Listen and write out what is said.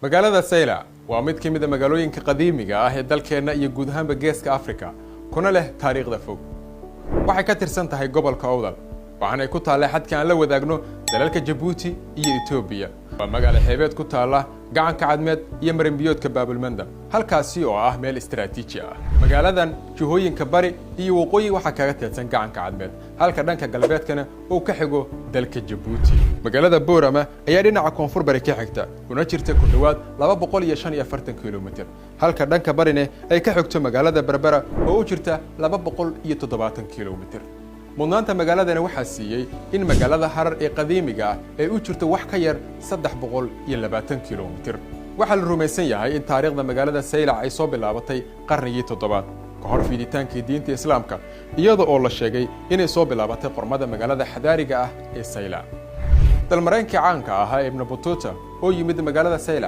Magaalada Saylac waa mid ka mid a magaalooyinka qadiimiga ah ee dalkeenna iyo guud ahaanba Geeska Afrika, kuna leh taariikhda fog. Waxay ka tirsan tahay gobolka Owdal, waxaanay ku taallay xadka aan la wadaagno dalalka Jabuuti iyo Etoobiya. Waa magaalo xeebeed ku taalla Gacanka Cadmeed iyo marinbiyoodka Baabulmandab, halkaasi oo ah meel istaraatiiji ah. Magaaladan jihooyinka bari iyo waqooyi waxaa kaga teedsan Gacanka Cadmeed, halka dhanka galbeedkana uu ka xigo dalka Jabuuti. Magaalada Boorama ayaa dhinaca koonfur bari ka xigta, kuna jirta ku dhowaad 245 kilomitir, halka dhanka barine ay ka xigto magaalada Berbera oo u jirta 270 kilomitir. Mudnaanta magaaladani waxaa siiyey in magaalada Harar ee qadiimiga ah ay u jirto wax ka yar 320 kilomitir. Waxaa la rumaysan yahay in taariikhda magaalada Saylac ay soo bilaabatay qarnigii toddobaad ka hor fiditaankii diinta Islaamka, iyada oo la sheegay inay soo bilaabatay qormada magaalada xadaariga ah ee Saylac dalmareenkii caanka ahaa Ibnu Batuuta oo yimid magaalada Saylac.